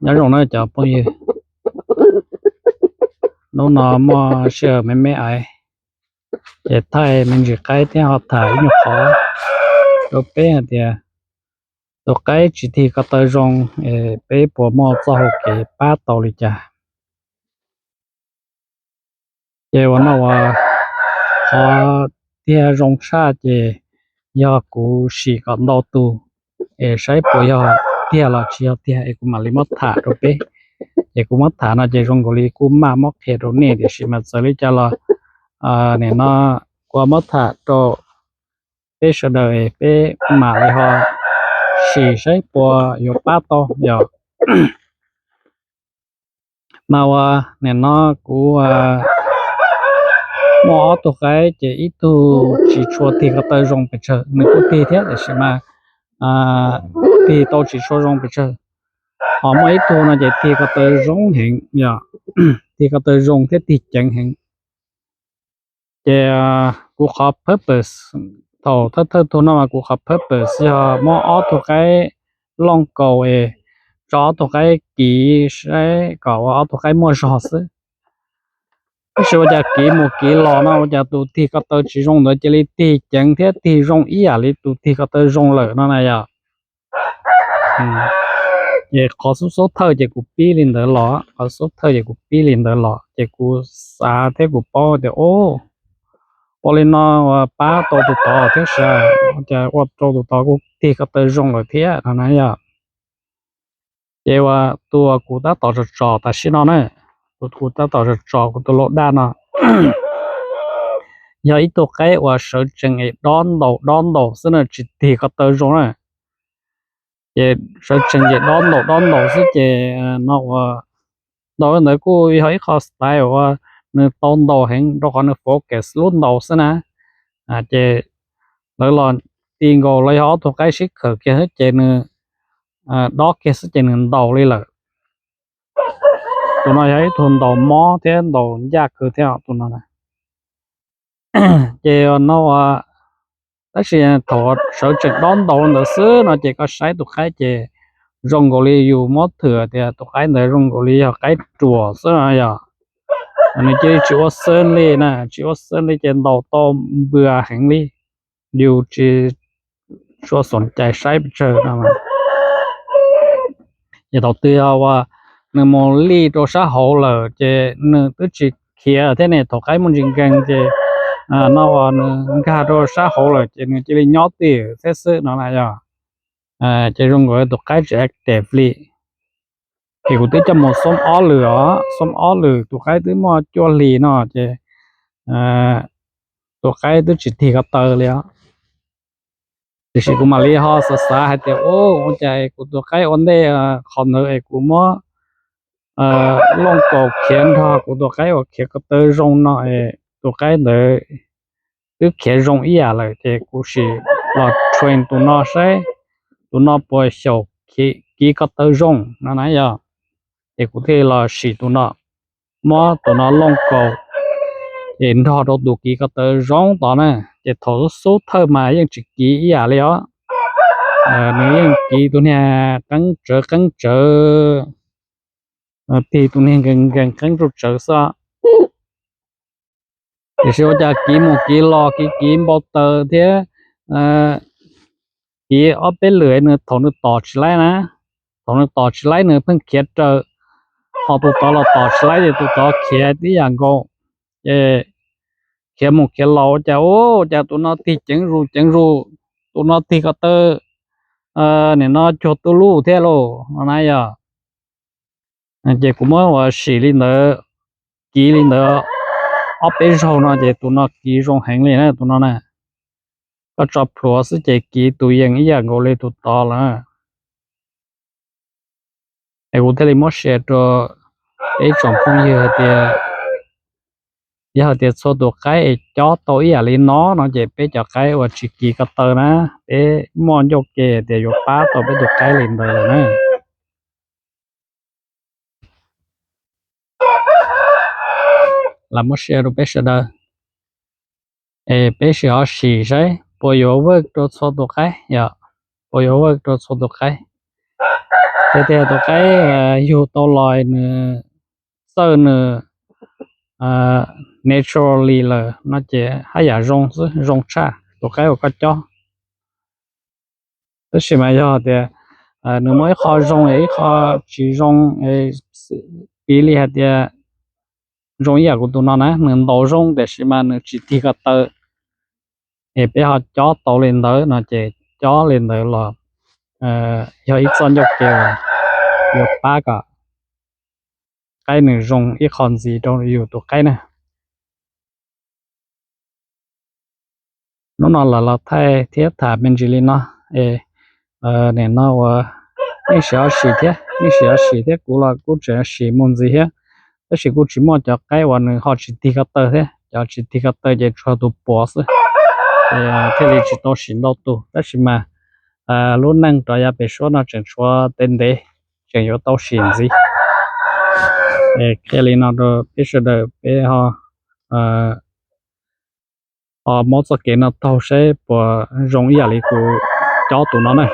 Nyob zoo na cov phooj ywg, hnub no muaj sij hawm me me ais, ces thaij me ntsis qaib thiab ho tham ib nyuag qhov rau peb hais tias tus qaib tsis tig ko taw zoo, peb puas muaj txoj hau kev pab tau li cas. Ces uas no uas qhov tiag zoo tshaj ces yog kuv sim kom ntau tus es saib puas yog tiag los tsis yog tiag es kuv mam li muab tham rau peb. Ces kuv muab tham no ces zoo nkaus li kuj maj muab qhia rau nej tiam sis mas txawm li cas los nim no kuv muab tham rau peb sawv daws es peb mam li ho sim saib puas yuav pab tau yom. Mas uas nim no kuv muaj ob tug qaib ces ib tug tsis tshua tig ko taw zoo pes tsawg, nws kuj tig thiab tiam sis mas tig tau tsis tshua zoo pes tsawg. Ho muaj ib tug no ces tig ko taw zoo heev yom, tig ko taw zoo thiab tig ceev heev. Ces kuv qhov purpose thaum thawj thawj tug no mas kuv qhov purpose yog muab ob tug qaib looj kaus es tso ob tug qaib kiv saib kom ua ob tug qaib muaj zog xwb. Tab sis ua cas kiv mus kiv los no ua cas tus tig ko taw tsis zoo ntawd cia li tig ceev thiab tig zoo ib yam li tus tig ko taw zoo lawm no na yom. Ces qhov xub xub thawj ces kuv pib li ntawd los, qhov xub thawj ces kuv pib li ntawd los ces kuv xav thiab kuv paub tias ua li no pab tau tus tod thiab sas, ua cas ua rau tus tod kuj tig ko taw zoo lawm thiab no na yom. Ces uas tus uas kuv tab tom tso tso tam sim no na, tus kuv tab tom tso tso kuv tus lau daj no yog ib tug qaib uas sawv tsees es dob ntaus dob ntaus xwb na, tsis tig ko taw zoo na. Ces sawv tsees ces dob ntaus dob ntaus xwb ces no uas ntaus ntawd kuj yog ib qho style uas nws tau ntaus heev rau qhov nws focus lub ntaus xwb na. Ces lawv los ti nkaus los yog ob tug qaib sib khawm kiag xwb ces nws dob kiag xwb ces nws ntaus li lawm. Tus no yog ib tug ntaus mob thiab ntaus ncaj kawg thiab tus no. Ces no ua, tab sis thaum sawv tsees dob ntaus ntawd xwb no ces koj saib tus qaib ces zoo nkaus li yus muab thwm tias tus qaib ntawd zoo nkaus li yog qaib ruam xwb no yog. Nws cia li tsis ua xwb li na, tsis ua xwb li ces ntaus tau npua heev li, yus tsis tshua xoom cai saib pes tsawg no. Ces thaum twg yog uas nws mus lij rau sab hauv lawm ces nws twb tsis khiav thiab ne, thaum qaib muaj ntsis nkeeg ces no uas nws nkag rau sab hauv lawm ces nws cia li nyob twj thiab xwb no na yog. Ces zoo nkaus tus qaib tsis active li. Ces kuv twb coj mus xoob ob lwm os, xoob ob lwm tus qaib twb muaj cuaj hlis no ces tus qaib twb tsis tig ko taw li os. Tiam sis kuv mam li ho xav xav hais tias ua cas kuv tus qaib ua ntej qhov ntawd es kuv muab looj kaus khiav nrog kuv tus qaib uas khiav ko taw zoo no es tus qaib ntawd twb khiav zoo ib yam lawm ces kuv sim los train tus no saib tus no puas xyaum kiv ko taw zoo no na yog. Ces kuv thiaj los sim tus no, muab tus no looj kaus ces nrog rau tus kiv ko taw zoo tod na. Ces thaum xub thawj mas yeej tsis kiv ib yam li os, nws yeej kiv tus niag qeeb tsawv qeeb tsawv, tig tus niag nkees nkees qeeb rau tsawv xwb. Tiam sis ua cas kiv mus kiv los kiv kiv npau taws thiab kiv ob peb lwm nws thaum nws tom tsis laib na, thaum nws tom tsis laib nws pheej khiav raws, ho tus tod los tom tsis laib ces tus tod khiav tib yam nkaus. Ces khiav mus khiav los ua cas ua cas tus no tig ceev zus ceev zus, tus no tig ko taw nim no cuag tu luj thiab lauj no na yog. Ces kuv muab ua sim li ntawd, kiv li ntawd ob peb zaug no ces tus no kiv zoo heev li na tus no na. Koj tso plhuav xwb ces kiv tus yees ib yam nkaus li tus tod lawm. Es kuv thiaj li muab share rau peb tsoom phooj ywg hais tias yog hais tias txhua tus qaib es cob tau ib yam li no no ces peb cov qaib uas tsis kiv ko taw na, peb muaj ncauj ke tias yuav pab tau peb tus qaib li ntawd lawm na. Lam muab share rau peb sawv daws es peb sib ho sim saib puas yuav work rau txhua tus qaib, yog puas yuav work rau txhua tus qaib. Ces tias tus qaib yug tau los nws txawj nws naturally lawm no ces haj yam zoo xwb, zoo tshaj tus qaib uas koj cob. Tab sis mas yog tias nws muaj ib qho zoo ib qho tsis zoo, piv li hais tias zoo ib yam kuv tus no na, nws ntaus zoo tiam sis mas nws tsis tig ko taw, es peb ho cob tau li ntawd no ces cob li ntawd los yog ib txoj ncauj kev uas yuav pab kom qaib nws zoo ib qho ntxiv rau yus tus qaib na. Hnub no lawv los thaij thiab tham me ntsis li no es, nim no uas nej sim ho sim thiab, nej sim ho sim thiab, kuv los kuj tseem sim mus ntxiv thiab. Tab sis kuj tsis muaj cov qaib uas nws ho tsis tig ko taw thiab, cov tsis tig ko taw ces tsuas tus puav xwb, thiaj li tsis tau sim ntau tus. Tab sis mas lub neej rov yav pem suab no tseem tshuav ntev ntev, tseem yuav tau sim ntxiv. Qhia li no rau peb sawv daws, peb ho muab txoj kev no taug saib puas zoo ib yam li kuv cob tus no na.